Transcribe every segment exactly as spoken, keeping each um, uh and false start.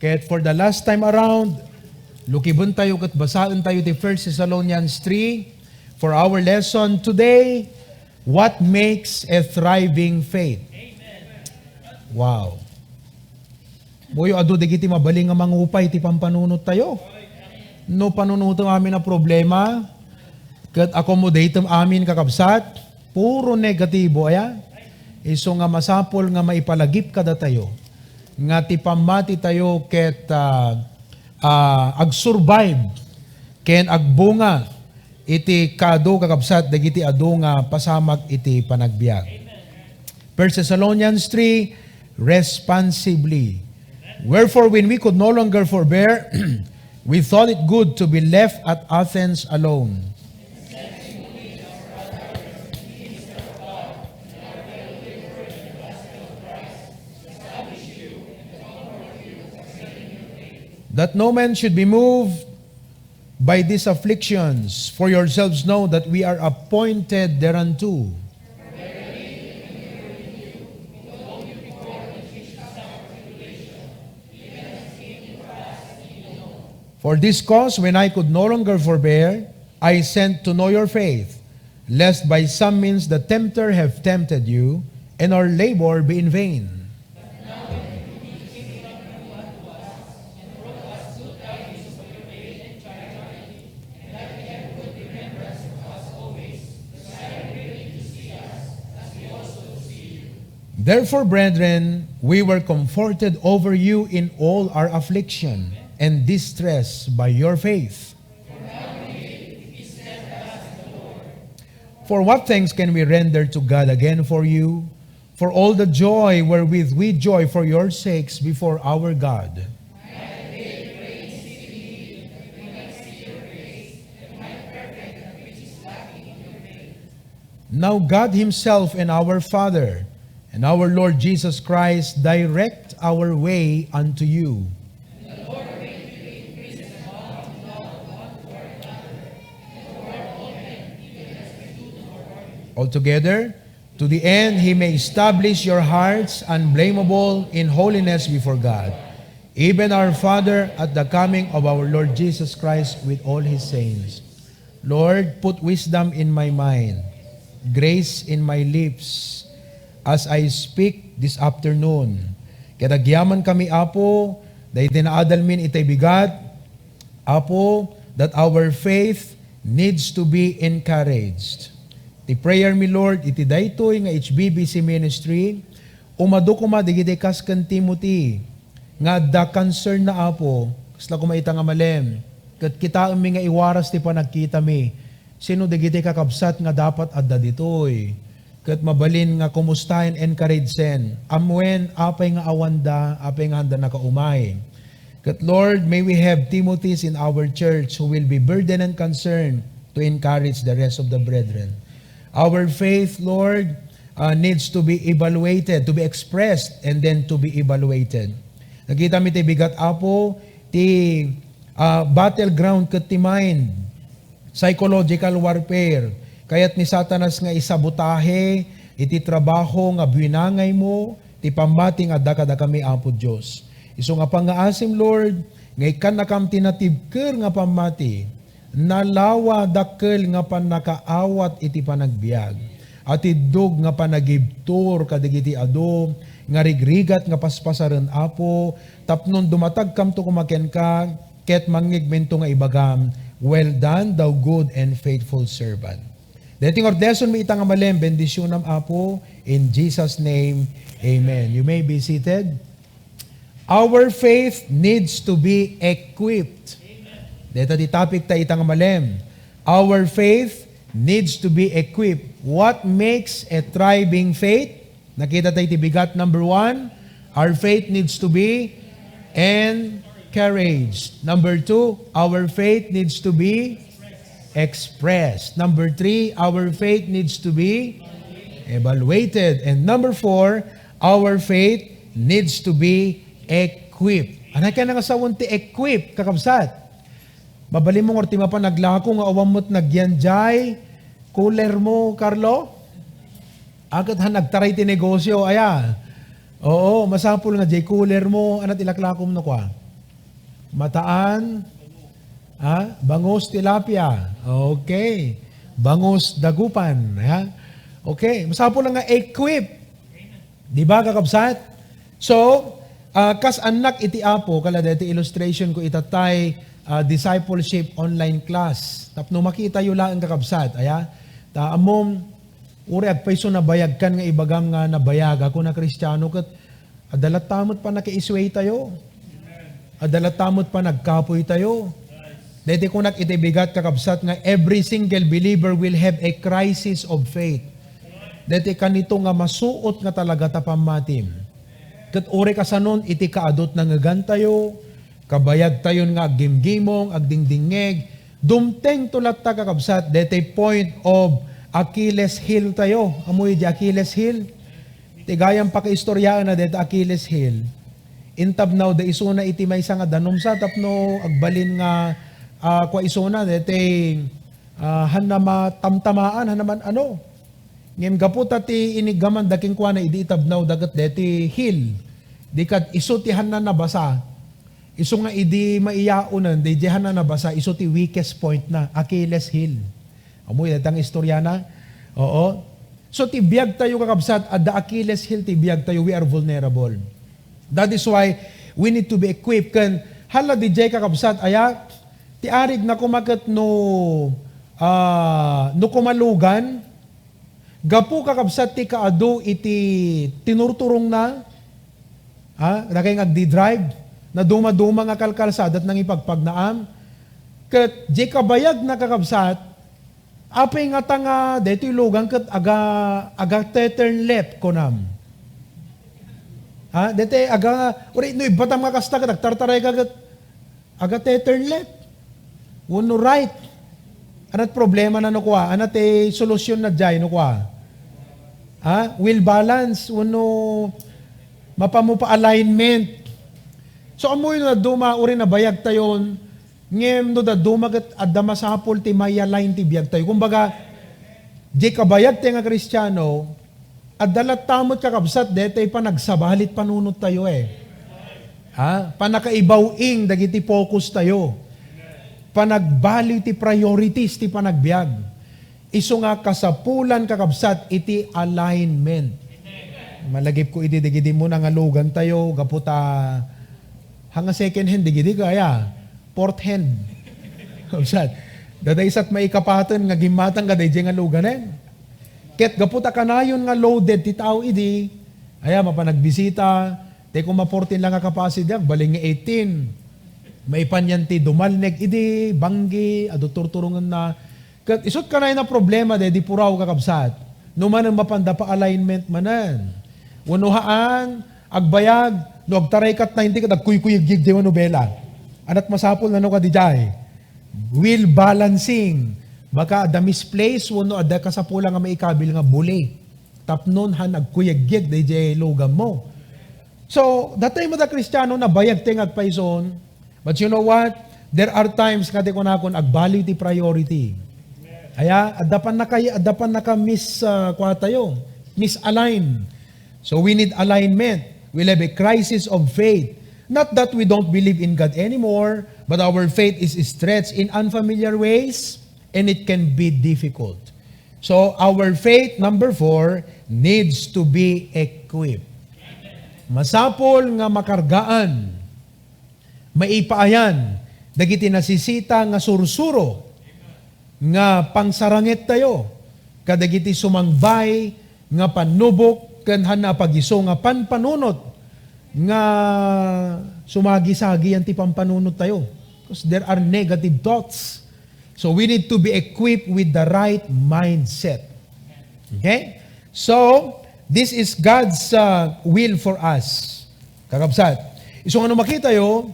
Ket for the last time around, lukibentayo ket basaentayo ti First Thessalonians three for our lesson today, what makes a thriving faith? Wow. Buyo adu dagiti mabalin nga mangupay ti pampanunottayo. No panunotem amin a problema, ket accommodatem amin, kakabsat, puro negatibo, aya? Isu nga masapul nga maipalagip kadatayo nga ti pammatitayo ket, ah, ah, agsurvive ken agbunga iti kaadu, kakabsat, dagiti adu nga pasamak iti panagbiag. First Thessalonians three, responsibly. Wherefore, when we could no longer forbear, we thought it good to be left at Athens alone. That no man should be moved by these afflictions, for yourselves know that we are appointed thereunto. For this cause, when I could no longer forbear, I sent to know your faith, lest by some means the tempter have tempted you, and our labor be in vain. Therefore, brethren, we were comforted over you in all our affliction and distress by your faith. For what thanks can we render to God again for you, for all the joy wherewith we joy for your sakes before our God? Now God himself and our Father and our Lord Jesus Christ direct our way unto you. Altogether, to the end he may establish your hearts unblameable in holiness before God, even our Father at the coming of our Lord Jesus Christ with all his saints. Lord, put wisdom in my mind, grace in my lips as I speak this afternoon. Ket agyaman kami, Apo, daydi naadalmin itay bigat, Apo, that our faith needs to be encouraged. Ti prayer mi, Lord, iti daytoy nga H B B C ministry, umadu koma dagiti kas ken Timothy nga adda concern na, Apo, kasla koma ita nga malem, ket kitaemmi nga iwaras ti panagkitami. Sino dagiti kakabsat nga dapat adda ditoy? Ket mabalin nga kumustaen, encourageen. Ammoen, apay nga awanda, apay nga handa nakaumay. Ket Lord, may we have Timothys in our church who will be burdened and concerned to encourage the rest of the brethren. Our faith, Lord, uh, needs to be evaluated, to be expressed, and then to be evaluated. Nakita mi ti bigat, Apo, ti, uh, battleground ket ti mind. Psychological warfare. Kayat ni Satanas nga isabotahe iti trabaho nga buinangaymo ti pammati nga adda kadakami, Apo Dios. Isu nga pangngaasim, Lord, nga ikkannakam ti natibker nga pammati, nalawa dakkel nga pannakaawat iti panagbiag, a tiddog nga panagibtur kadagiti adu nga rigrigat nga paspasaren, Apo, tapno dumatagkamto koma kenka, ket mangngegmento nga ibagam, "Well done, thou good and faithful servant." Daytoy nga lesson mi ita nga malem, bendisyonam, Apo, in Jesus' name, amen. You may be seated. Our faith needs to be equipped. Dayta ti topic ta ita nga malem. Our faith needs to be equipped. What makes a thriving faith? Nakita tayo ti bigat. Number one, our faith needs to be encouraged. Number two, our faith needs to be expressed. Number three, our faith needs to be evaluated. And number four, our faith needs to be equipped. Anay kaya nga sawen ti equip, kakabsat? Mabalin mo nga ti mapan naglako nga awan met nagyan jay cooler mo, Carlo? Aket han nagtaray ti negosyo, aya. Oo, masapul nga jay cooler mo, anat ilaklakom no kua? Mataan? Ha? Bangus tilapia. Okay. Bangus dagupan. Ha? Okay. Masapul nga equip. Di ba, kakabsat? So, ah, kas annak iti Apo, kala deti illustration ko itatay, ah, discipleship online class. Tapno makitayo laeng, kakabsat. Aya? Ta, amom, Uray agpayso nabayagkan nga ibagam nga nabayag ako na Kristiano ket adda latta met pannakaissuetayo. Adda latta met pannagkapoytayo. Daytoy kunak iti bigat, kakabsat, nga every single believer will have a crisis of faith. Daytoy kanito nga masuot nga talaga ta pammatim. Ket uray kasanon iti kaadut nangegantayo, kabayagtayon nga aggimgimong, agdingdingngeg, dumtengto latta, kakabsat, daytoy point of Achilles heel tayo. Ammoyo di Achilles heel? Ti gayam pakaistoryaenna dayta Achilles heel. Intabnawda isuna iti maysa nga danum sa tapno agbalin nga, ah, kua isuna, daytoy, ah, hanna matamtamaan, hanna man ano. Ngem gapu ta ti inigamanda kenkuana idi itabnawda ket deti heel. Di ket isu ti hanna nabasa. Isu nga idi maiyaonen, di, di hanna nabasa, isu ti weakest point na, Achilles heel. Ammoyo dayta nga istoriana? Oo. So, ti biag tayo, kakabsat, adda Achilles heel ti biag tayo, we are vulnerable. That is why we need to be equipped. Ken, hala, di jay, kakabsat, aya, ti arig na kumaket no, ah, no kumalugan, gapu, kakabsat, ti kaadu iti tinurturongna, ha, dagay nga agdi-drive, nadumaduma nga kalkalsada ket nangipagpagnaam. Ket di kabayagna, kakabsat, apay ngata nga daytoy lugan ket aga, aga-turn left, kunam. Ha, daytoy aga, uri, no ibbatam nga kasta ket agtartaray ka ket Aga te turn left. Wenno right. Anat problema na no kua? Anat ti solusyon na jay no kua? Ha? Wheel balance. Wenno mapan mo pa alignment. So, ammoyo no dadduma, uri nabayag tayon, ngem no dadduma ket adda masapul ti ma-align ti biag tayo. Kumbaga, di kabayag tayo nga Kristiano, Adda latta met, kakabsat, daytoy panagsabalit panunot tayo, eh. Ha? Panakaibaw-ing dagiti focus tayo. Panagbaliw ti priorities ti panagbiag. Isu nga kasapulan, kakabsat, iti alignment. Malagip ko iti dagiti muna nga lugan tayo, gapu ta, ha nga second hand, dagiti kaya, fourth hand. Kabsat, dadaysat maikapaten nga gimmatang kadaydi nga luganen. Ket gapu ta kanayon nga loaded ti tao idi, aya, mapan agbisita, ti koma fourteen lang nga capacity, agbalin nga eighteen. Maipan yan ti dumalneg idi, banggi, adu turturongenna. Ket isut kanayon a problema, daydi puraw, kakabsat. No manen mapanda pa alignment manen. Wenno haan, agbayag, no agtaray kat ninety ket agkuykuyegyeg diay manubela. Anat masapul na no kadi jay. Wheel balancing. Baka adda misplace wenno adda kasapulan nga maikabil nga buli. Tapnon han agkuyegyeg daydiay luganmo. So, datay met a Kristiano, nabayag tayo nga agpayson. But you know what? There are times nga ti kunakon, agbaliw ti priority. Aya, adda pannaka-, adda pannaka-mis-, ah, kua tayo, misalign. So we need alignment. We'll have a crisis of faith. Not that we don't believe in God anymore, but our faith is stretched in unfamiliar ways, and it can be difficult. So our faith, number four, needs to be equipped. Masapul nga makargaan, maipaayan dagiti nasisita nga sursuro nga pangsaranget tayo kadagiti sumangbay nga pannubok ken hanna a pagiso nga panpanunot nga sumagi-sagian ti pampanunot tayo. Because there are negative thoughts. So we need to be equipped with the right mindset. Okay? So, this is God's, uh, will for us. Kakabsat. Isu nga no makitayo,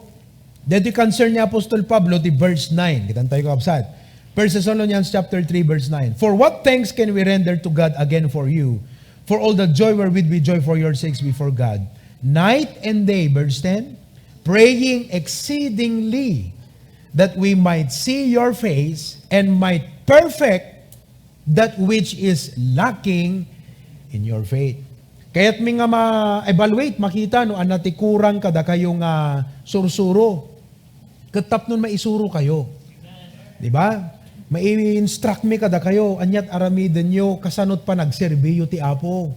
daytoy concern ni Apostol Pablo ti verse nine. Kitan tayo, kakabsat. First Thessalonians chapter three, verse nine. "For what thanks can we render to God again for you, for all the joy wherewith we joy for your sakes before God, night and day," verse ten, "praying exceedingly that we might see your face and might perfect that which is lacking in your faith." Kayatmi nga ma-evaluate, makita no ania ti kurang kadakayo nga sursuro. Ket tapnon maisurokayo. Di ba? Mai-instruct mi kadakayo, aniat aramidenyo, kasanot panagserbiyo ti Apo.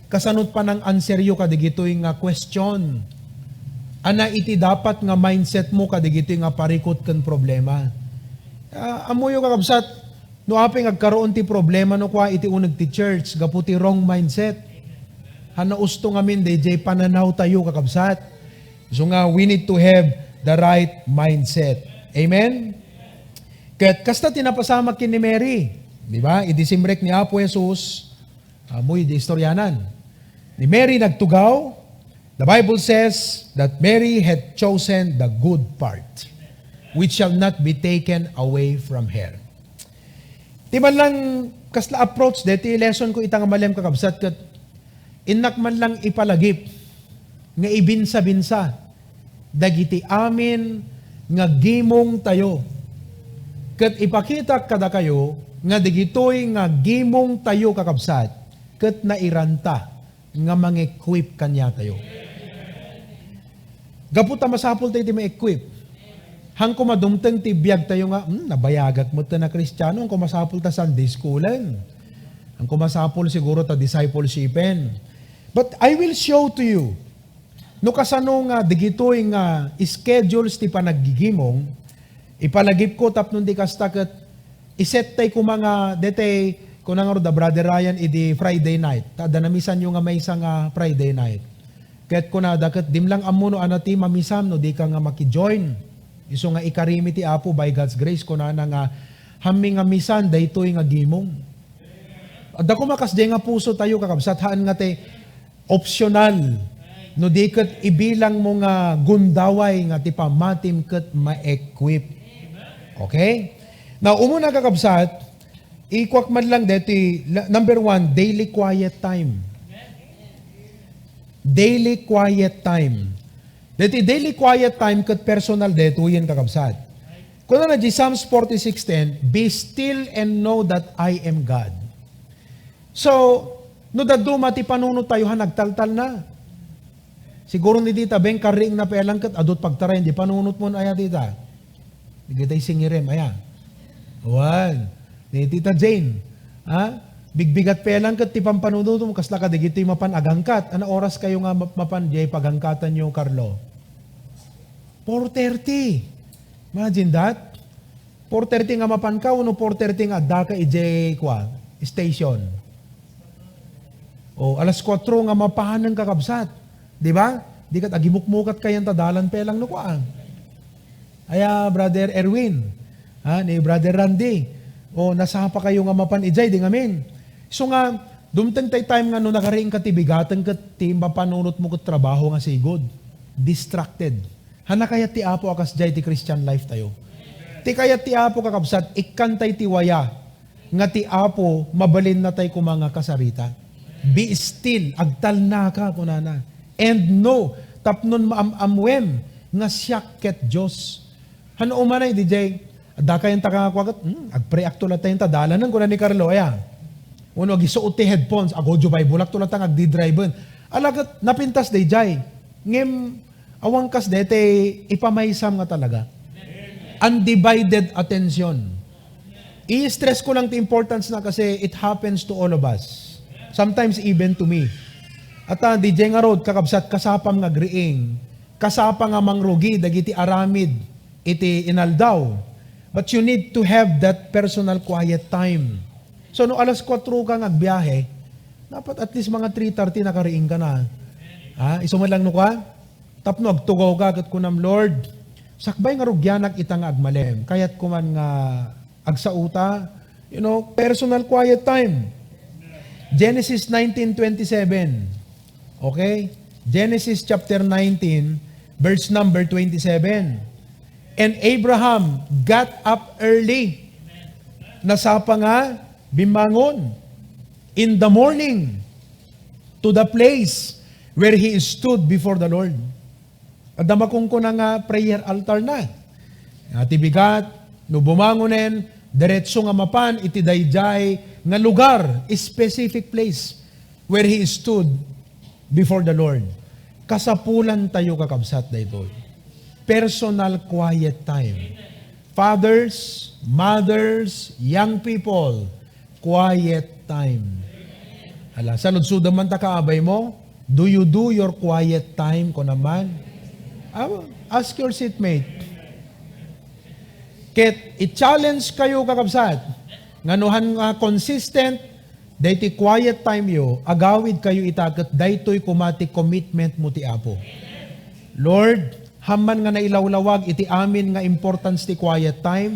Kasanot panang-answeryo kadigitoy nga question. Ania iti dapat nga mindset mo kadigitoy nga parikut ken problema. Ah, ammoyo, kakabsat, no apay nga agkaroon ti problema no kua iti uneg ti church, gapu ti wrong mindset. Hanna usto ngamin dayjay pananaw tayo, kakabsat. So nga, we need to have the right mindset. Amen? Ket kasta ti napasamak ken ni Mary. Di ba? Idi simrek ni Apo Jesus, amoy di istoryanan. Ni Mary nagtugaw, the Bible says that Mary had chosen the good part, which shall not be taken away from her. Ti man lang kasla approach deti lesson ko ita nga malem, kakabsat, ket innak man lang ipalagip nga ibinsa-binsa dagiti amin nga gimong tayo. Ket ipakitak kadakayo nga digitoy nga gimong tayo, kakabsat, ket nairanta nga mangequip kaniatayo. Gapu ta masapul tayo ti ma-equip. Hanko madumteng ti biag tayo nga, "Hmm, nabayagak met ta nga Kristiano, hanko masapul ta Sunday schoolen. Hanko masapul siguro ta discipleshipen." But I will show to you, no kasano nga digitoy nga schedules ti panaggigimong, ipalagipko tapno di kasta ket iset tay koma nga detay, kuna ngarud da Brother Ryan, idi Friday night. Ta adda namisanyo nga maysa nga Friday night. Ket kunada ket, "Dim lang ammo no ania ti mamisam no dika nga maki-join." Isu nga ikarimi ti Apo by God's grace, kunana nga, "Hammi nga misan daytoy nga gimong." Adda koma kasdiay nga puso tayo, kakabsat, haan nga ti optional. No di ket ibilang mo nga gundaway nga ti pammatim ket ma-equip. Okay? Now, umuna, kakabsat, ikuak man lang deti, la-, number one, daily quiet time. Daily quiet time. Deti daily quiet time ket personal detoyen, kakabsat. Kunana di Psalms forty-six ten, "Be still and know that I am God." So, no dadduma ti panunot tayo, ha, nagtaltalna. Siguro ni dita, beng, karriing na pelang ket adut pagtarayan di panunot mo, aya dita. Digitay singirem, aya. Wan. Ni Tita Jane, ha? Bigbigat pelang ket ti pampanunotom, kasla kadigitoy mapan agangkat. Ano oras kayo nga map-, mapan diay pagangkatanyo, Carlo? Four thirty. Imagine that. Four thirty nga mapanka, wenno four thirty nga addaka idiay, kua, station. O, alas kuatro nga mapanen, kakabsat. Di ba? Di ket agimukmukat kayan ta dalan pelang no kua. Aya, Brother Erwin, ha, ni Brother Randy. O, nasapa kayo nga mapan idiay, di ngamin. So nga, dumteng tay time nga no nakariing ka ti bigaten ket ti mapanunot mo ket trabaho nga sigud. Distracted. Hana kayat ti Apo a kasdiay ti Christian life tayo. Ti kayat ti Apo, kakabsat, ikkantay ti waya nga ti Apo mabalinna tay koma nga kasarita. Be still, agtalnaka, kunana. And know, tapnon maam-amwem nga siak ket Dios. Hano umanay, D J? Adda kayan ta nga kuwagat, hmm, agpray akto latta yun ta dalanen, kuna ni Carlo, aya. Uno, agisuot ti headphones, ag-audio Bible akto latta nga agdidriven. Alagat napintas, D J. Ngem, awan kas daytay ipamaysam nga talaga. Undivided attention. I-stress ko lang ti importance na kasi it happens to all of us. Sometimes even to me. At, ah, D J ngarud, kakabsat, kasapam nga agriing, kasapa nga mangrugi dagiti aramid iti inaldaw. But you need to have that personal quiet time. So, no alas kuatro ka nga agbiyahe, dapat at least mga three thirty nakariing ka na. Ha? Isu man lang no ka? Tapno agtugaw ka ket kunam, "Lord, sakbay nga rugianak ita nga agmalem, kayat ko man nga agsauta, you know, personal quiet time." Genesis nineteen twenty-seven. Okay? Genesis chapter nineteen, verse number twenty-seven. "And Abraham got up early." Nasapa nga bimmangon. "In the morning, to the place where he stood before the Lord." Adda makunkuna nga prayer altar na. Nga ti bigat, no bumangonen, diretso nga mapan iti daydiay nga lugar, specific place where he stood before the Lord. Kasapulan tayo, kakabsat, daytoy. Personal quiet time. Fathers, mothers, young people, quiet time. Ala, saludsodem man ta kaabay mo, "Do you do your quiet time?" Kuna man. Ah, ask your seatmate. Ket i-challenge kayo, kakabsat, nga no han nga consistent daytoy quiet time yo, agawid kayo ita ket daytoy koma ti commitment mo ti Apo. Lord, han man nga nailawlawag iti amin nga importance ti quiet time,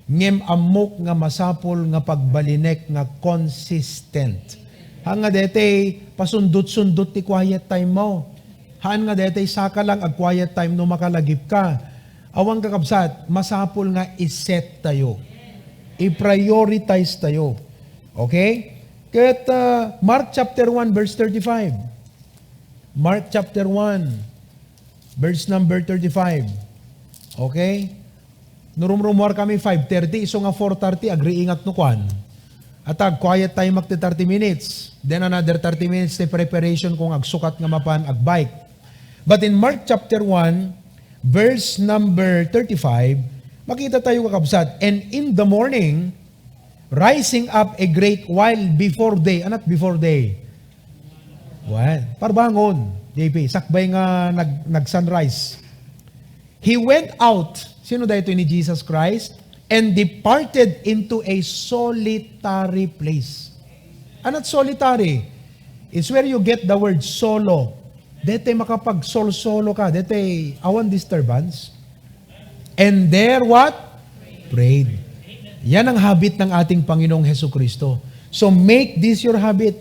ngem ammok nga masapul nga pagbalinek nga consistent. Haan nga daytoy pasundot-sundot ti quiet time mo. Haan nga daytoy saka lang ag-quiet time no makalagipka. Awan, kakabsat, masapul nga i-set tayo. I-prioritize tayo. Okay? Ket, ah, Mark chapter one, verse thirty-five. Mark chapter one, verse number thirty-five. Okay? No rumrumuar kami five thirty, isu nga four thirty, agriingat no kuan. Ata, quiet time ak ti thirty minutes. Then another thirty minutes ti preparation kung agsukat nga mapan agbike. But in Mark chapter one, verse number thirty-five, makita tayo, kakabsat, "And in the morning, rising up a great while before day." Anat before day? Well, parbangon, J P, sakbay nga nag-, nag-sunrise. He went out, sino daytoy ni Jesus Christ? And departed into a solitary place. Anat solitary? It's where you get the word solo. Dete makapag-sol-solo ka, dete awan disturbance. And there what? Prayed. Yan ang habit ng ating Panginoong Heso Kristo. So make this your habit.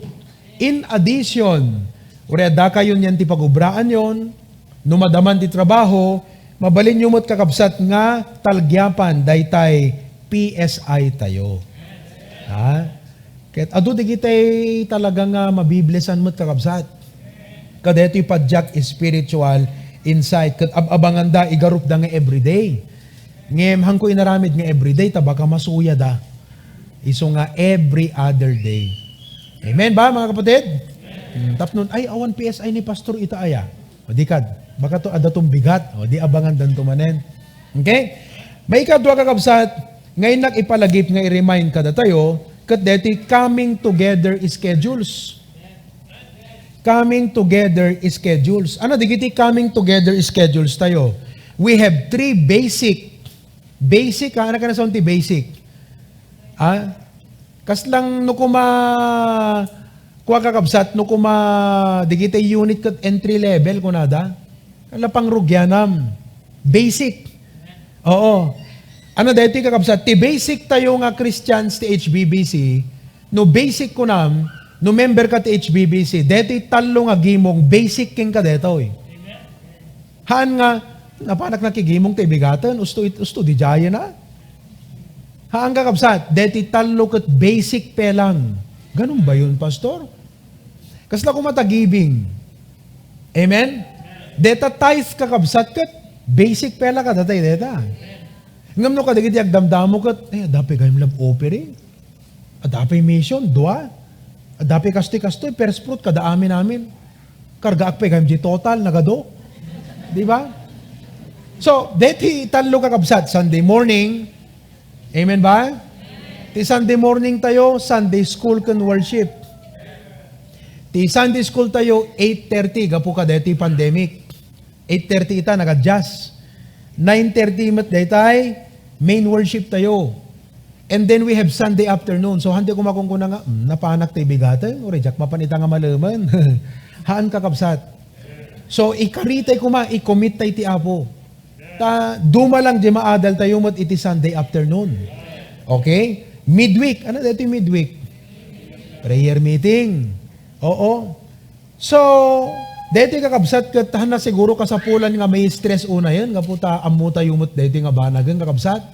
In addition, uray adda kayon yan ti pagubraan yon, no madaman ti trabaho, mabalin yo met, kakabsat, nga talgiapan daytay P S I tayo. Ha? Ket adu digitay talaga nga mabiblessan met, kakabsat. Kadaytoy padiak spiritual insight. Ket ab-abanganda, igarupda nga everyday. Ngem, hanko inaramid nga everyday, ta baka masuyada. Isu nga every other day. Amen ba, mga kapatid? Hmm, tapnon, "Ay, awan P S I ni Pastor ita aya." O di kad, baka to, adda ton bigat. O di abangandan to manen. Okay? Maikadua, kakabsat, nga innak ipalagip nga i-remind kadatayo, ket deti coming together schedules. Coming together schedules. Ano, digiti coming together schedules tayo? We have three basic. Basic, ha? Ano ka na ti basic? Ha? Kaslang no kuma, kua, kakabsat, no kuma, digiti unit ket entry level, kunada? Ala pangrugianam. Basic. Oo. Ano daytoy, kakabsat? Ti basic tayo nga Christians ti H B B C, no basic kunam, no member ka ti H B B C, daytoy tallo nga gimong basic kenka daytoy. Haan nga, napanak nakigimong ti bigaten, usto it-, usto di jayen, ha? Haan, kakabsat, deti tallo ket basic pe lang. Ganun ba yun, Pastor? Kasla kuma ta giving? Amen? Deta tithe, kakabsat, ket basic pe lang kadatay deta. Ngem no kadagiti agdamdamo ket, eh, adda pe gayam love offering. Adda pay mission, dua. Adda pay kastoy-kastoy, first fruit, kada amin-amin. Kargaak pay gayam di total, nagadu. Di ba? So, deti tallo, kakabsat, Sunday morning. Amen ba? Ti Sunday morning tayo, Sunday school ken worship. Ti Sunday school tayo, eight thirty, gapu kadeti pandemic. Eight thirty ita, nag-adjust. Nine thirty met daytay, main worship tayo. And then we have Sunday afternoon. So, hante kuma kunkuna nga, "Hmm, napanak ti bigaten, uray diak mapan ita nga malemen." Haan, kakabsat. So, ikaritay kuma, i-commit tay ti Apo. Ta, duma lang di maadal tayo met iti Sunday afternoon. Okay? Midweek. Ano daytoy midweek? Prayer meeting. Oo. So, daytoy, kakabsat, ket haan na siguro kasapulan nga ma-stress unayen, gapu ta ammo tayo met daytoy nga banagen, kakabsat.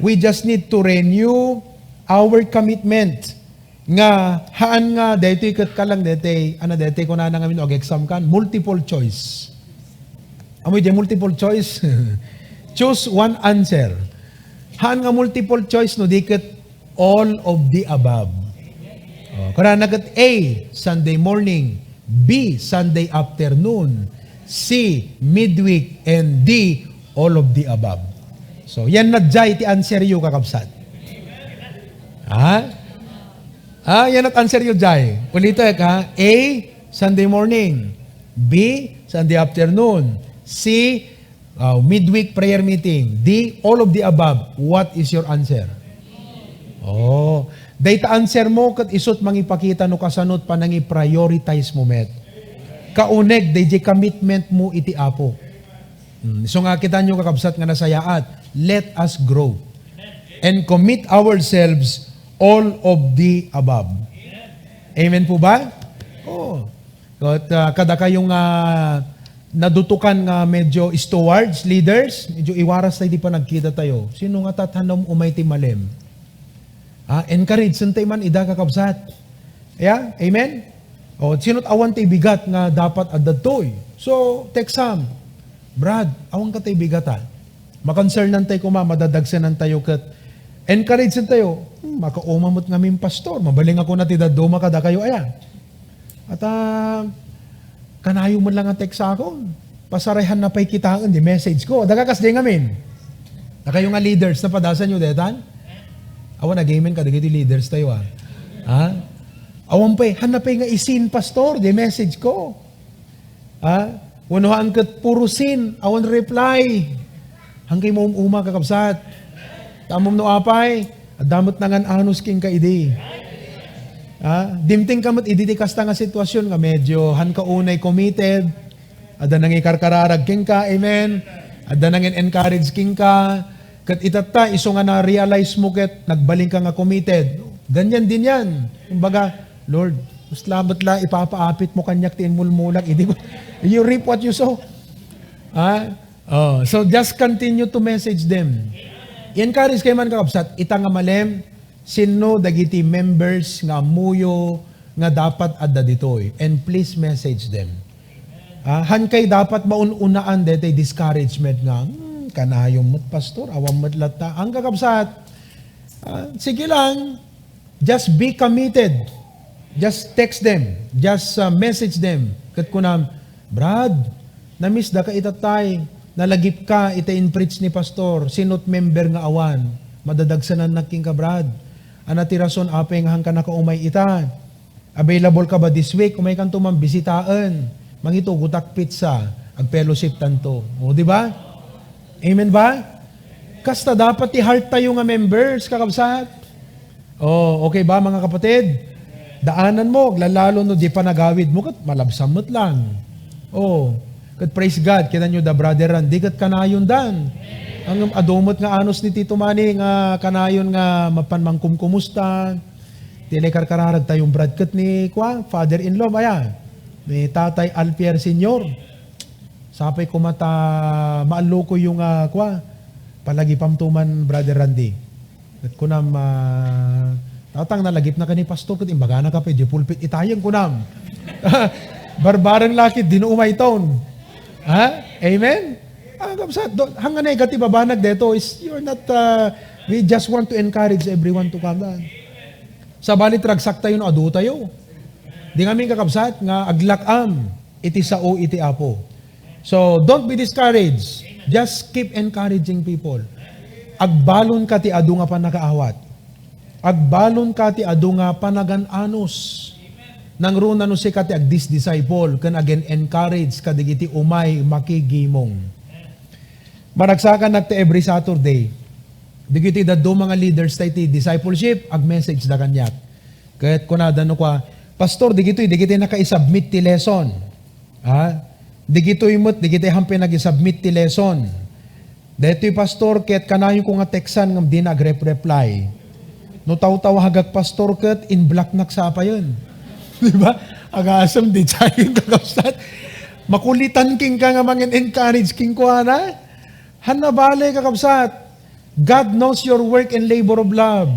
We just need to renew our commitment nga haan nga daytoy ket kalang daytoy, ano daytoy, kunana ngamin, ag-exam kan, multiple choice. Amoy di multiple choice? Choose one answer. Haan nga multiple choice no di ket all of the above. Oh, kunana ket A, Sunday morning. B, Sunday afternoon. C, midweek. And D, all of the above. So, yan na jay ti answer yo, kakabsat. Ha? Ah, yan at answer yo jay. Ulitek, ha? A, Sunday morning. B, Sunday afternoon. C, uh, midweek prayer meeting. D, all of the above. What is your answer? Oh, dayta answer mo ket isut mangipakita no kasanot panangi-prioritize mo met. Kauneg dayjay commitment mo iti Apo. Hmm, so nga, kitanyo, kakabsat, nga nasayaat. Let us grow and commit ourselves all of the above. Amen po ba? Oo. Ket, ah, kadakayo nga nadutokan nga medyo stewards, leaders, medyo iwaras tayo di panagkita tayo. Sino nga tathanom umay ti malem? Ah, encourage tayo man ida, kakabsat. Yeah? Amen? O, sino't awan ti bigat nga dapat adda toy? So, text am, "Brad, awan ka tay bigat, ah." Makonsernan tayo kuma, madadagsenan tayo ket encourage tayo. Hmm, makauma met ngamin, Pastor. Mabaling ako na ti dadduma kadakayo, aya. At, ah, kanayo man lang ang text ako. Pasarayan na pa'y kitaen di message ko. Daga kas di ngamin. Nakayo nga leaders, napadasan yo detan? Awan, nag-amen ka, dagiti leaders tayo, ah. Ha? Awan pa'y, han na pa'y nga isin, Pastor, di message ko. Ha? Wano haan ket puro sin, awan reply. Hangkay mo um-uma, kakabsat. Tamom no apay, adda met nangan-anos kenka idi. Ha? Dimteng ka met idi ti kasta nga sitwasyon nga medyo han ka unay committed. Adda nangikarkararag kenka, amen. Adda nangin-encourage kenka. Ket itatta, isu nga na-realize mo ket nagbalin ka nga committed. Ganyan din yan. Kumbaga, "Lord, mas lamet la ipapaapit mo kaniak ti inmulmulak." Idi ko, you reap what you sow. Ha? Oh, so just continue to message them. I-encourage kayo man, kakabsat. Ita nga malem, sinno dagiti members nga ammoyo nga dapat adda ditoy? And please message them. Ah, han kay dapat maun-unaan daytoy discouragement nga, "Hmm, kanayon met, Pastor, awan met latta." Ang, kakabsat, ah, sige lang, just be committed. Just text them. Just, ah, message them. Ket kunam, "Brad, na-miss da ka itattay. Nalagip ka ita in-preach ni Pastor. Sinot member nga awan? Madadagsanannak kenka, Brad. Ana ti rason apay nga han ka nakaumay ita." Available ka ba this week? Umaykanto man bisitaen. Mangitugotak pizza. Ag-fellowship tanto. O, di ba? Amen ba? Kasta dapat ti heart tayo nga members, kakabsat. O, okay ba, mga kapatid? Daanan mo, aglalalo no di panagawid mo, ket malabsan met lang. O, ket praise God, kita nyo da Brother Randy, ket kanayon dan. Ang adumet nga anos ni Tito Manny nga kanayon nga mapan mangkumkumusta. Ti naikarkararag tayo, Brad, ket ni, kwa, father-in-law, aya, ni Tatay Alpier Senior. Sapay koma ta maallokoyo nga, kwa, palagipam to man, Brother Randy. Ket kunam, ah, "Tatang, nalagipnaka ni Pastor, ket imbagana ka pay di pulpit itayeng," kunam. Barbareng lakit, di no umayton. Ha? Amen? Ah, kabsat, do, hanga negative a banag deto is you're not, uh, we just want to encourage everyone to come down. Sabali, ragsak tayo no adu tayo. Di ngamin, kakabsat, nga aglak-am iti sao iti Apo. So, don't be discouraged. Just keep encouraging people. Agbalon ka ti adu nga pannakaawat. Agbalon ka ti adu nga panagan-anos. Nangruna no sika ti agdis-disciple ken agen-encourage kadagiti umay makigimong. Maragsakanak ti every Saturday. Dagiti dadduma nga leaders ta iti discipleship, ag-message da kaniak. Ket kunada no kua, "Pastor, digitoy, digitoy naka-submit ti lesson." Ha? Digitoy met, digitoy hampay nag-submit ti lesson. Daytoy, Pastor, ket kanayon ko nga textan ngem dina agrep-reply. No tawtawagak, Pastor, ket in-blocknak sapayen. Di ba? Agasem di tayo kakabsat. Makulitan kenka nga mangin-encourage kenkuana. Hanna bale, kakabsat. God knows your work and labor of love.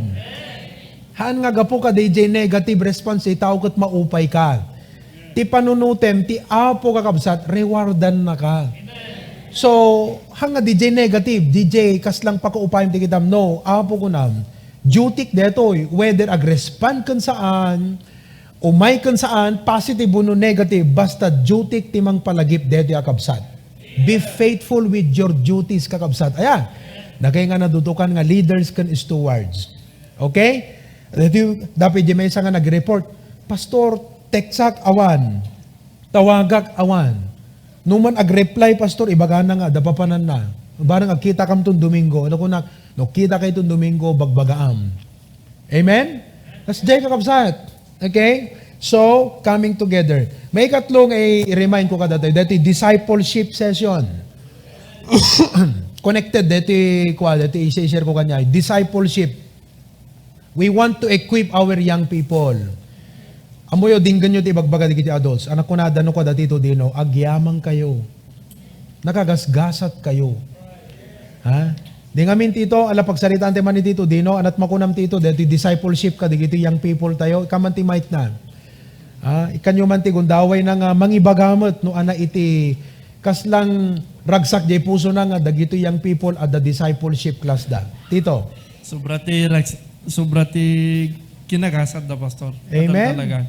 Haan nga gapu ka D J negative response ti tao ket maupay ka. Ti panunutem, ti Apo, kakabsat, rewardan na ka. So, hanga D J negative, D J, kaslang pakaupayem ti kitam. No, Apo, kunam, duty detoy, whether agrespond ken saan, Umay ken saan, positive wenno negative, basta duty ti mangpalagip daytoy a kabsat. Be faithful with your duties, kakabsat. Aya, dagiti nga nadudukan nga leaders ken stewards. Okay? Daytoy, dapay di maysa nga nag-report, "Pastor, textak awan. Tawagak awan." No man ag-reply, Pastor, ibagana nga, adda papananna. Barang agkitakam ton Domingo. Ano kunak? No kitakay ton Domingo, bagbagaam. Amen? Kas diay, kakabsat. Okay? So, coming together. Maikatlo nga i-remind ko kadatayo, daytoy discipleship session. Connected, daytoy, kwa, daytoy i-share ko kaniay. Discipleship. We want to equip our young people. Ammoyo, denggenyo ti ibagbaga dagiti adults. Anak ko na, dano ko dati to, dino, agyaman kayo. Nakagasgasat kayo. Ha? Di ngamin ti ito, ala pagsaritaan ti man iti ito, dino, anat makunam ti ito, daytoy discipleship ka, dagiti young people tayo, ikaman ti might na. Ha? Ikanyo man ti gundaway na nga mangibaga met no ana iti kaslang ragsak jay puso na nga dagiti young people at the discipleship class da. Tito. Sobra ti rags-, sobra ti kinagasat da, Pastor. Amen. Talaga.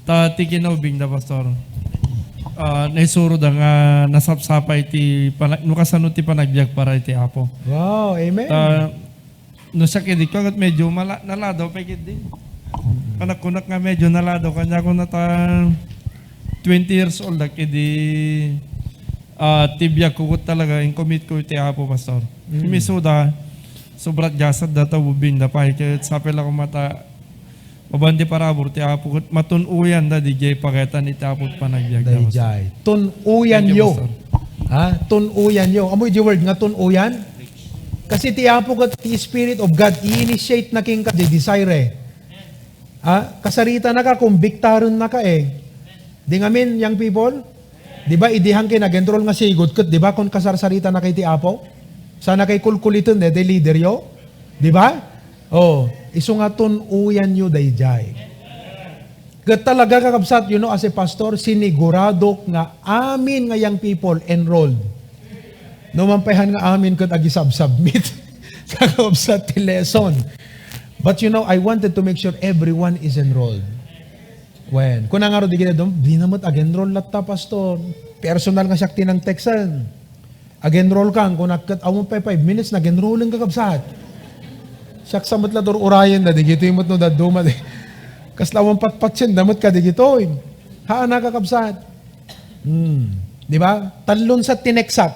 Ta ti kinaubing da, Pastor. Ah, naisuro da nga nasapsapay ti pana-, no kasano ti panagbiag para iti Apo. Wow, amen. Ta, no siak idi, ket medyo mala-, naladaw pay ketdi. Kanak-kunak nga medyo naladaw, kaniak kunana ta twenty years old ak idi, ah, ti biag ko ket talaga in-commit ko iti Apo, Pastor. Mm. Ket isuda, sobra ti gasat da ta ubing da pay, ket sapay la koma ta Mabain ti parabur ti Apo, ket matun-oyan da, diay pagayatan iti Apo ti panagbiag da, Pastor. Daydiay. Tun-oyan yo. Thank you, Pastor. Ha? Tun-oyan yo. Ammoy di word nga tun-oyan? Kasi ti Apo ket ti Spirit of God, i-initiate na kenka, di desire. Ha? Kasarita na ka, kumbiktaran na ka eh. Di ngamin, young people? Di ba, idi hangkay nag-enroll nga sigud ket, di ba, kun kasarsarita na kay ti Apo? Sana kay kulkuliten, eh, di leader yo? Di ba? Oh, isu nga tun-oyan yo daydiay. Ket talaga, kakabsat, you know, as a pastor, siniguradok nga amin nga young people enrolled. No man pay han nga amin ket agisubmit. Kakabsat ti lesson. But you know, I wanted to make sure everyone is enrolled. Wen, kuna ngarud, di gina dum-, di na met ag-enroll latta, Pastor. Personal nga siak ti nang texten. Ag-enroll kan, kuna ket awan pay five minutes, nag-enrollen, kakabsat. Siak sa met la dur-urayen da, digitoy met no dadduma, di. Kasla awan patpatien da met ka digitoy. Haan a, kakabsat. Hmm. Di ba? Talon sa tineksak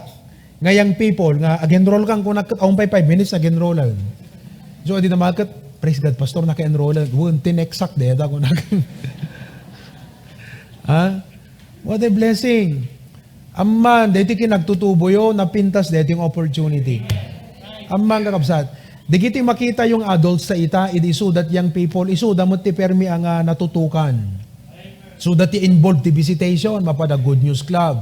nga young people nga ag-enroll kan, kuna ket awan pay five minutes, nag-enrollen. So, adi na ket, "Praise God, Pastor, naka-enrollen." Wen, tineksak deta, kuna. Ha? What a blessing. Amman, daytoy kinagtutuboyo, napintas daytoy nga opportunity. Amman, kakabsat, dagitoy makita yung adults ta ita, idi isuda ti young people, isuda met ti permi a nga natutukan. Isuda ti involved ti visitation, mapada Good News Club.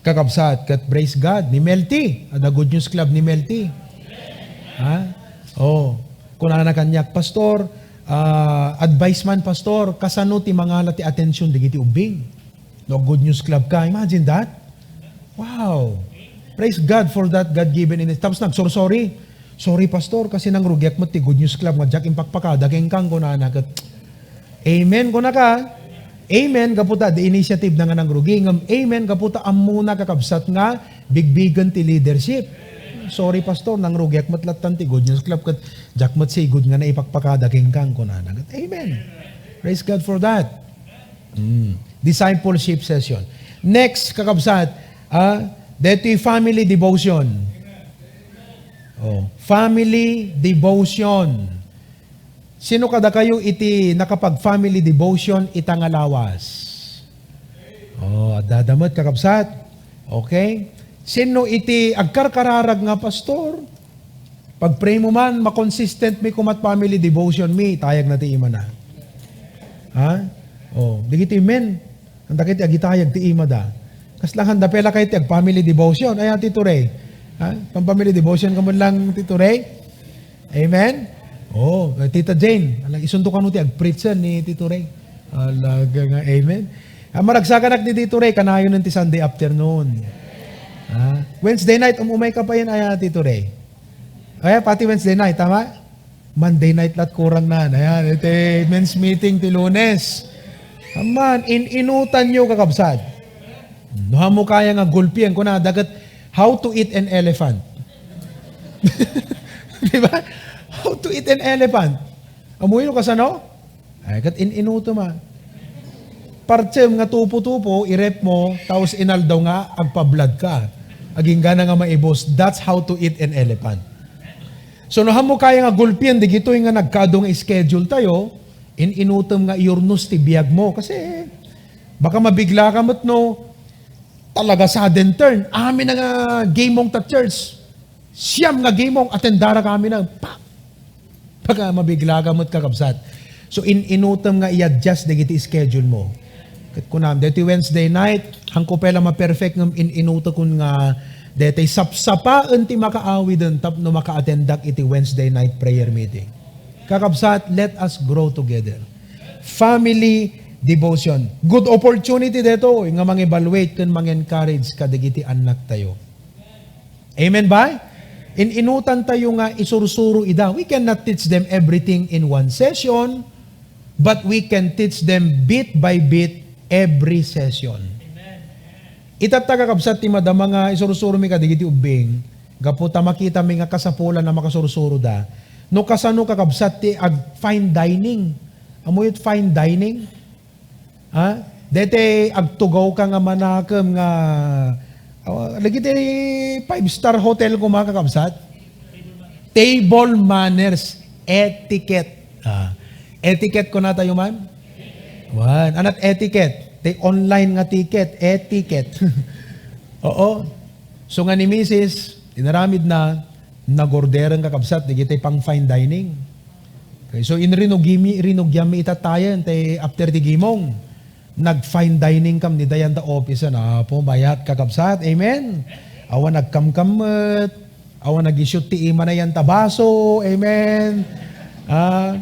Kakabsat, ket praise God, ni Melty, adda Good News Club ni Melty. Ha? Oh, kunana kaniak, "Pastor, ah, advice man, Pastor, kasano ti mangala ti attention dagiti ubbing?" No, Good News Club ka. Imagine that. Wow. Praise God for that God-given in-, tapos nagsorry. "Sorry, Pastor, kasi nangrugiak met ti Good News Club nga diak impakpakada kenka," kunana ket. Amen, kunaka. Amen, gapu ta the initiative na nga nangrugi. Ngem amen, gapu ta ammona, kakabsat, nga bigbigen ti leadership. "Sorry, Pastor, nangrugiak met lattan ti Good News Club ket diak met sigud nga naipakpakada kenka," kunana ket. Amen. Praise God for that. Mm. Discipleship session. Next, kakabsat, ah, daytoy family devotion. Oh, family devotion. Sino kadakayo iti nakapag-family devotion ita nga lawas? Oh, adda met, kakabsat. Okay? Sino iti agkarkararag nga, "Pastor, pag-pray mo man, makonsistent mi kumat family devotion mi," itayag na ti imana. Ha? Oh, dagiti men. Anta kay ti agitayag ti imada. Kasla handa pay la kay ti ag-family devotion. Ay, Tito Ray. Ha? Pang-family devotion ka man lang, Tito Ray? Amen? Oh, eh, Tita Jane, alang isunto kano ti ag-preacher ni Tito Ray. Alaga nga, amen. Ang maragsakanak ni Tito Ray, kanayon ti Sunday afternoon. Ha? Wednesday night, umumay ka pa yan, ay, Tito Ray. Ay, pati Wednesday night, tama? Monday night lat kurang na. Ayan, iti men's meeting ti Lunes. Amman, in-inutanyo, kakabsat. No, ammo kaya nga gulpien, kuna, daket, how to eat an elephant. Di ba? How to eat an elephant. Ammoyo no kasano? Ay, ket in-inutom, ah. Partsem nga tupo-tupo, irep mo, tapos inaldaw nga agpa-blood ka. Agingga na nga maibus. That's how to eat an elephant. So, no, ammo kaya nga gulpien, digitoy nga nagkaadu nga schedule tayo, in-inutom nga iyurnos ti biag mo. Kasi, baka mabigla ka met no, talaga sudden turn. Amin na nga game mong ta church. Siyam nga game mong attendara kami na. Pa! Baka mabigla ka met, kakabsat. So, in-inutom nga i-adjust dagiti schedule mo. Ket kunam, deti Wednesday night, hangko pay la ma-perfect ngem in-inutekon nga deti sapsapaen ti makaawiden tapno maka-attendak iti Wednesday night prayer meeting. Kakabsat, let us grow together. Family devotion. Good opportunity detoy nga mang-evaluate ken mang-encourage kadagiti annaktayo. Amen ba? In-inutan tayo nga isursuro ida. We cannot teach them everything in one session, but we can teach them bit by bit every session. Itatta, kakabsat, ti madama nga isursuromi kadigiti ubbing, gapu ta makitami nga kasapulan a makasursuroda. No kasano, kakabsat, ti ag-fine dining? Ammoyo ti fine dining? Ha? Deti agtugaw ka nga manakem nga, ah, dagiti five-star hotel koma, kakabsat? Table manners, etiquette. Ah, etiquette kuna tayo man? Wan. Anat etiquette? Ti online nga ticket, etiquette. Oo. So nga ni misis, inaramid na, nag-order, kakabsat, digiti pang fine dining. Okay, so in rinugimi, rinugianmi itattayen, tay after ti gimong, nag-fine dining kam ni dayan da office, na, Apo, mayat, kakabsat, amen? Awan nagkamkammet, awan nag-issue ti imana yan ta baso, amen? Ah,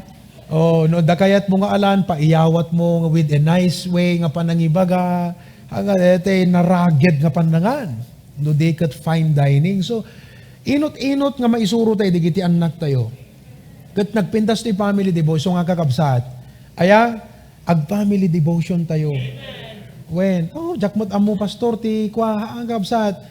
oh, no, dakayat mo nga alan, paiyawat mo with a nice way nga panangibaga, hanggang ete, naragid nga panangan. No di ket fine dining. So, inut-inut nga maisuro tayo, digiti annak tayo. Ket nagpintas ti family devotion nga kakabsat. Aya, ag-family devotion tayo. When, oh, diak met ammo, pastor, ti kua, ha, kakabsat.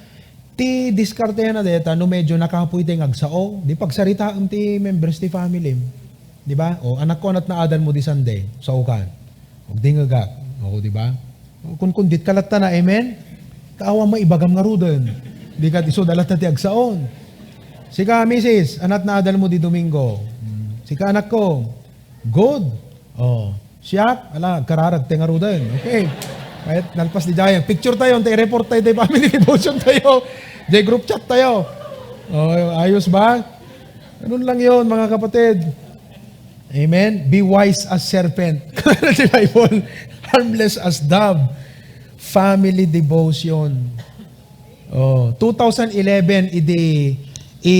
Ti diskarte na deta, no medyo nakapuy tayo nga agsao, di pagsaritaem ti members ti family. Di ba? O, anakko, anat naadal mo di Sunday, sao ka. Agdingegak. O, di ba? O, kun, kun dit ka latta na, amen? Kaawa mo, ibagam nga ruden. Di ka, isu, dalat na ti agsaon. Sika, misis, anat naadal mo di Domingo. Hmm. Sika, anakko. Good. O, siak, ala, kararag, tenga ruden. Okay. Kahit nalpas di Jayang. Picture tayo, tay report tayo, tay family devotion tayo. Tay group chat tayo. O, ayos ba? Ganun lang yon, mga kapatid. Amen? Be wise as serpent. Di Bible, harmless as dove. Family devotion. Oh, two thousand eleven, idi, i,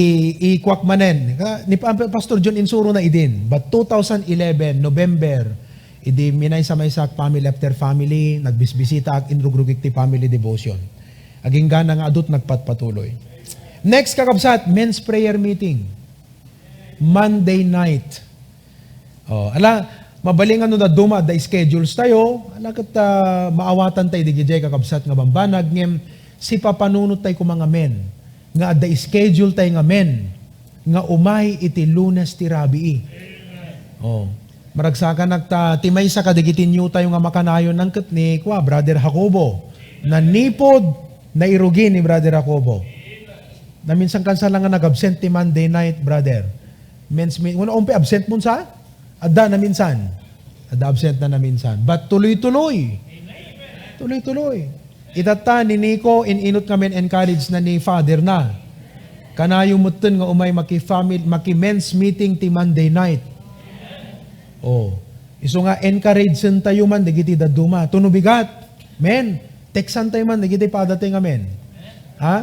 ikuak manen. Ka, ni Pa-, Pastor John insuro na idin. But two thousand eleven, November, idi minaysa-maysaak family after family, nagbisbisitaak, inrugrugik ti family devotion. Agingga na nga adut nagpatpatuloy. Next, kakabsat, men's prayer meeting. Monday night. Oh, ala, mabalingan no dadduma adda schedules tayo, ala ket, ah, maawatan tayo digijay kakabsat nga bambanag, ngem sipapanunot tayo koma nga men, nga adda schedule tayo nga men, nga umay iti Lunes ti rabii. Oh, maragsakanak ta, ti maysa kadigiti new tayo nga makanayon nangket ni, kua, Brother Jacobo. Nanipod, nairugi ni Brother Jacobo. Naminsan kansa lang nga nag-absent ti Monday night, brother. Men's meet. Una, umpi absent mo sa? Adda naminsan. Adda absent na naminsan. But tuloy-tuloy. Tuloy-tuloy. Itatta ni Nico, in-inut nga men encourage na ni father na. Kanayo metten nga umay maki-family, maki-men's meeting ti Monday night. Oh. Isu nga encourage tayo man dagiti dadduma. Tuno bigat. Men, textan tayo man dagiti padatayo nga men. Ha?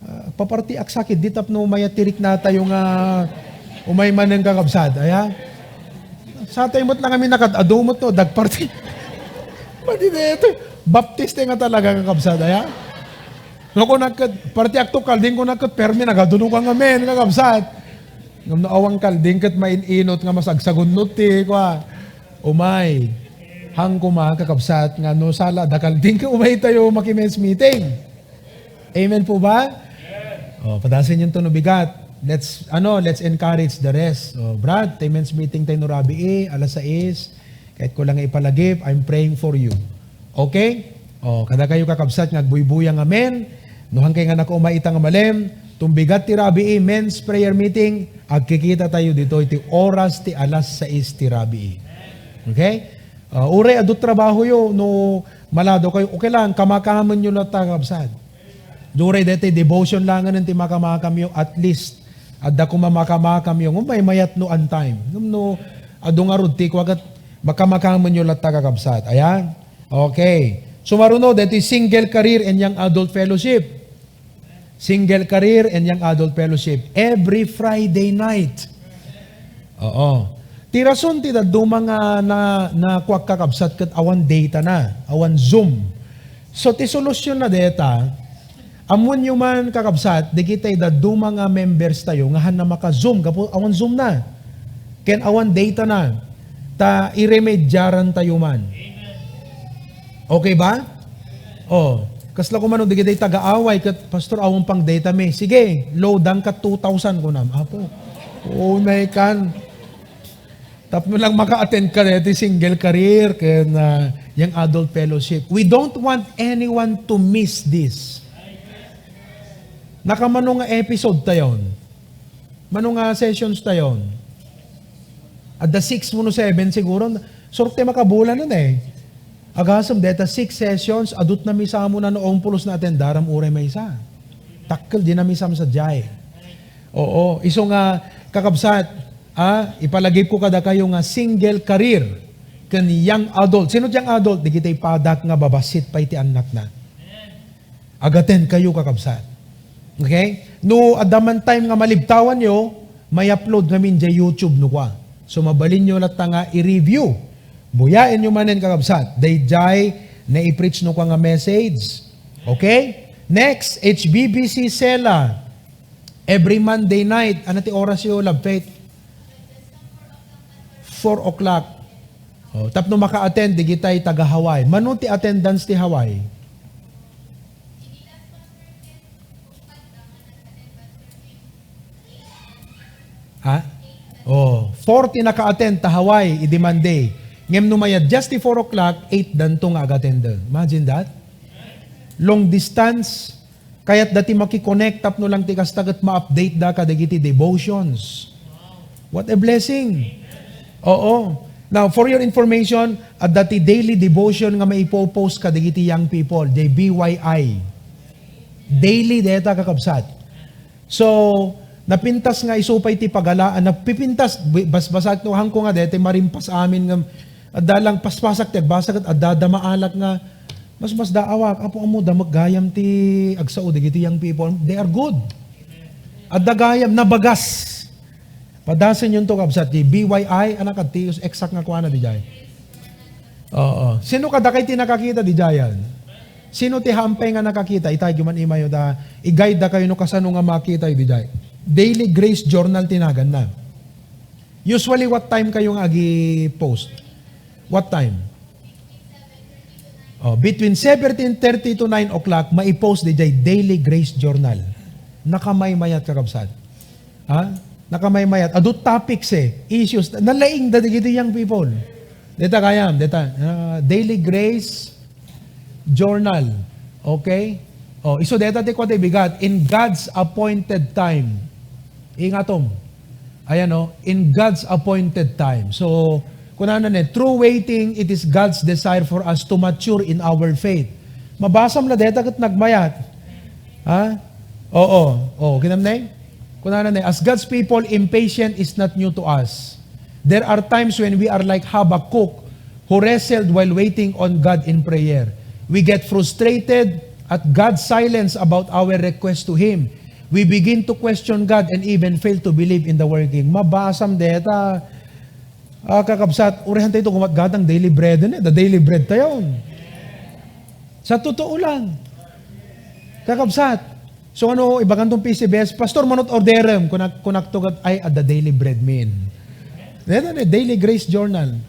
Ah, paparti aksakit, di tapno mayat ti riknatayo nga umay manen, kakabsat, aya? Sa tayo met lang kami nakad-adu met, no, dagparti. Madi dito, baptiste nga talaga, kakabsat, aya? No, kung nagkat-, parti akto kalding, kung nagkat-, permi, nagaduno ka nga men, kakabsat. Ngam no awan kalding, ket main-inot nga masagsagunnot ti, kwa, umay. Hang koma, kakabsat, nga no sala, dakal din ka umay tayo maki-men's meeting. Amen po ba? Oh, padasen yun to no bigat. Let's, ano, let's encourage the rest. Oh, Brad, tay men's meeting tayo no rabii, alas sais. Kahit ko lang ipalagip, I'm praying for you. Okay? Oh, kada kayo kakabsat nga agbuybuya nga men, no hangkay nga nakaumay ita nga malem, tumbigat ti rabii, men's prayer meeting, agkikita tayo dito iti oras ti alas sais ti rabii. Okay? Ah, uray adu trabaho yo, no malado kayo, okay lang, kamakamenyo latta, kabsat. Uray deti devotion langen ti makamakamyo, at least, adda koma makamakamyo. Ngem maymayat no on time. Ngem no, adu ngarud ti kuwagat, makamakamenyo latta, kakabsat. Ayan. Okay. Sumaruno, deti single career and young adult fellowship. Single Career and Young Adult Fellowship every Friday night. Oo. Ti rason ti dadduma nga na, nakuak, kakabsat, ket awan data na, awan Zoom. So, ti solusyon na deta, ammoenyo man, kakabsat, dagitay dadduma nga members tayo nga hanna maka-Zoom gapu awan Zoom na. Ken awan data na. Ta iremediaran tayo man. Okay ba? Oh, kasla ko man, dagiti taga-away ket, "Pastor, awan pang data mi." "Sige, loadan ka two thousand," kunam. Apo, unay kan. Tapno lang maka-attend ka deti single career ken, ah, young adult fellowship. We don't want anyone to miss this. Nakamano nga episode tayon? Mano nga sessions tayon? Adda six wenno seven siguro. Surte makabulanen eh. Agasem deta six sessions, adut na misamo na no pulos na atendaram uray maysa. Takkel di na misam sadiay. Oo, isu nga kakabsat, ah, ipalagipko kadakayo nga single career ken young adult. Sino ti young adult? Dagiti padak nga babassit pay ti annakna. Agaten kayo, kakabsat. Okay? No adda man time nga malibtawanyo, may upload ngamin diay YouTube no kua. So, mabalinyo latta nga i-review. Buyaenyo manen, kakabsat. Daydiay naipreach no kua nga message. Okay? Next, H B B C Sela. Every Monday night. Ano ti oras yo, Love Faith? Four o'clock. Oh, tapno maka-attend, digitay taga Hawaii. Mano ti attendance ti Hawaii? Ha? Oh, four ti naka-attend ta Hawaii idi Monday. Ngem no mayad just ti four o'clock, eight danto nga agattender. Imagine that? Long distance, kayatda ti maki-connect tapno lang ti kasta ket ma-update da kadagiti devotions. What a blessing! Oo. Now, for your information, adda ti daily devotion nga maipo-post kadagiti young people, diay B Y I. Daily deta, kakabsat. So, napintas nga isu pay ti pagalaan, napipintas, bi-, basbasak no hangko nga deti marimpas amin nga adda lang paspasak ti agbasa ket adda da maalak nga mas, mas daawak, Apo, ammo, damek gayam ti agsao dagiti young people. They are good. Adda gayam, nabagas. Padasenyon to, kabsat, ti B Y I, anak, ti exact nga kuana diay. Oo. Sino kadakay ti nakakita diay? Sino ti hampay nga nakakita? Itayyo man imayo da, i-guide da kayo no kasano nga makita diay. Daily Grace Journal ti naganna. Usually, what time kayo nga agi-post? What time? Oh, between seven thirty to nine o'clock, maipost diay Daily Grace Journal. Nakamaymayat, kakabsat. Ha? Nakamaymayat. Adu topics eh, issues. Nalaing da digiti young people. Deta gayam, deta. Ah, Daily Grace Journal. Okay? Oh, isu deta ti kuwat bigat. In God's appointed time. Ingatom. Ayan, no? In God's appointed time. So, kunana ne, through waiting, it is God's desire for us to mature in our faith. Mabasam la deta ket nagmayat. Ha? Oo. Oh, kinamnay? Kunana ne, as God's people, impatient is not new to us. There are times when we are like Habakkuk, who wrestled while waiting on God in prayer. We get frustrated at God's silence about our request to Him. We begin to question God and even fail to believe in the working. Mabasam deta, ah, kakabsat, urihan tayo ito kumat gatang daily bread, eh, the daily bread tayo. Sa totoo lang. Kakabsat, so ano, ibagan tong P C B S, "Pastor, manot orderem?" Kunak, kunak to gat, "Ay, adda daily bread min." Deta ne, Daily Grace Journal.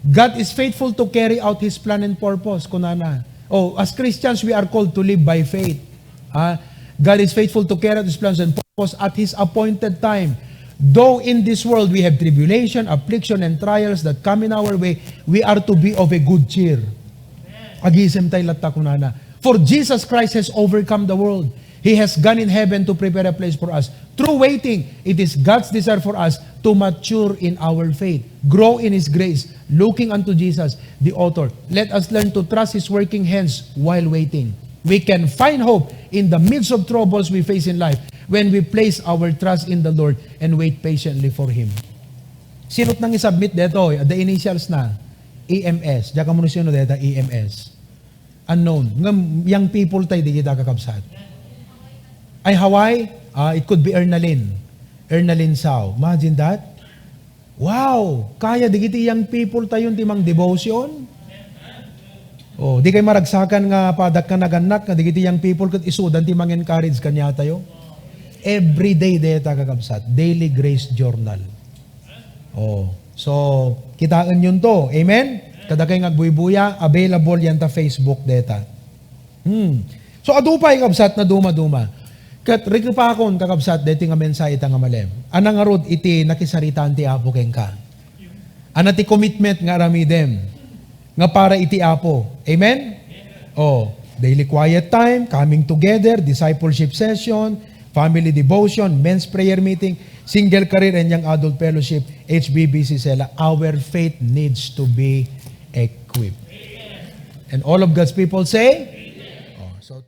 God is faithful to carry out His plan and purpose, kunana. Oh, as Christians, we are called to live by faith. Ah, God is faithful to carry out His plans and purpose at His appointed time. Though in this world we have tribulation, affliction, and trials that come in our way, we are to be of a good cheer. Agisem tayo latta kunana. For Jesus Christ has overcome the world. He has gone in heaven to prepare a place for us. Through waiting, it is God's desire for us to mature in our faith, grow in His grace, looking unto Jesus, the author. Let us learn to trust His working hands while waiting. We can find hope in the midst of troubles we face in life when we place our trust in the Lord and wait patiently for Him. Sino't nang isubmit detoy? The initials na, E M S. Diak ammo no sino deta, E M S. Unknown. Ngem, young people tayo, di kita kakabsat. Ay, Hawaii? Ah, it could be Ernalyn. Ernalyn Sao. Imagine that. Wow! Kaya digiti young people tayo ti mang devotion? Oh, di kay maragsakan nga padak ka nagannak nga digiti young people ket isudan ti mang encourage kaniatayo. Every day deta, kakabsat. Daily Grace Journal. Oh. So, kitaen yun to. Amen? Kadakay nga agbuybuya, available yan ta Facebook deta. Hmm. So, adu pay, kabsat, na duma-duma. Ket rikepakon, kakabsat, deti nga mensahe ta nga malem. Ana ngarud iti nakisaritaan ti Apo kenka. Ana ti commitment nga aramidem nga para iti Apo. Amen? Oh, daily quiet time, coming together, discipleship session, family devotion, men's prayer meeting, single career and young adult fellowship, H B B C Sela. Our faith needs to be equipped. And all of God's people say? Oh, so,